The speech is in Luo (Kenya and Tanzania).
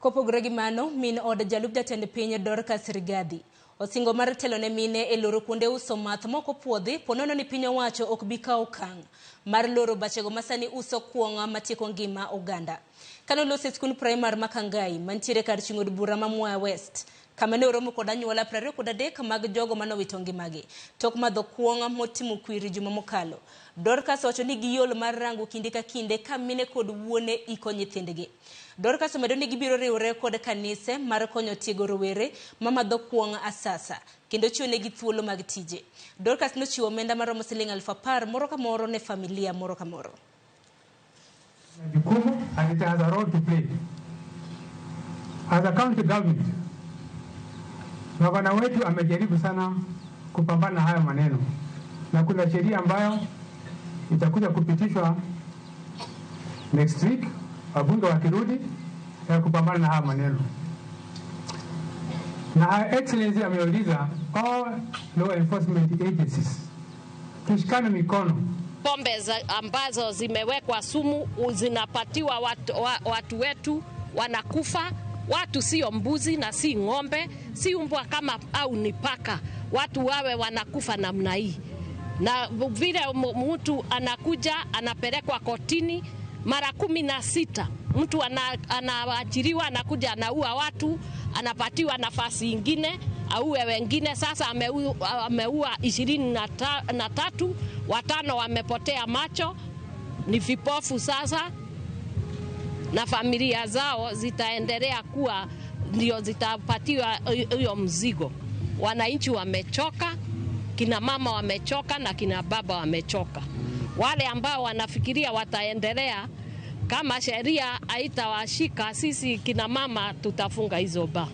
Kopogore gi mano, min od jalup jatend piny Dorcas Rigathi osingo mar telo ne mine e loro kuonde uso math mok opuodhi ponono ni piny owacho ok bi kawo okang' mar loro bachego masani uso kuong'a matieko ngima oganda. Kane oloso e skund primar ma Kangai mantiere kar chung' od bura ma Mwea West kama ne oromo kod anyuola 23 mag jogo manowito ngimagi tok madho kuong' motimo kwiri juma mokalo. Dorcas owacho ni giol mar rango kinde ka kinde ka mine kod wuone iko nyithindgi. Dorcas omedo ni gibiro riwre kod kanise mar konyo tiego rowere mamadho kuong' asasa kendo chiwo negi thuolo mag tije. Dorcas nochiwo omenda maromo siling 10,000 moro ka moro ne familia moro ka moro. Jukumu and it has a role to play. As a county government, gavana wetu amejaribu sana kupambana na haya maneno, na kuna sheria ambayo itakuja kupitishwa next week, wabunge wakirudi, ya kupambana na haya maneno. Na Her Excellency ameuliza all law enforcement agencies tushikane mikono. Pombe ambazo zimewekwa sumu zinapatiwa watu wetu wanakufa. Watu sio mbuzi na si ng'ombe, si umbwa kama au ni paka. Watu wawe wanakufa namna hii. Na vile mtu anakuja anapelekwa kotini mara 16. Mtu anaachiliwa anakuja anaua watu, anapatiwa nafasi ingine auwe wengine. Sasa ameua 23, 5 wamepotea macho, ni vipofu sasa, na familia zao zitaendelea kuwa ndio zitapatiwa hiyo mzigo. Wananchi wamechoka, kina mama wamechoka na kina baba wamechoka. Wale ambao wanafikiria wataendelea, kama sheria haitawashika, sisi kina mama tutafunga hizo baa.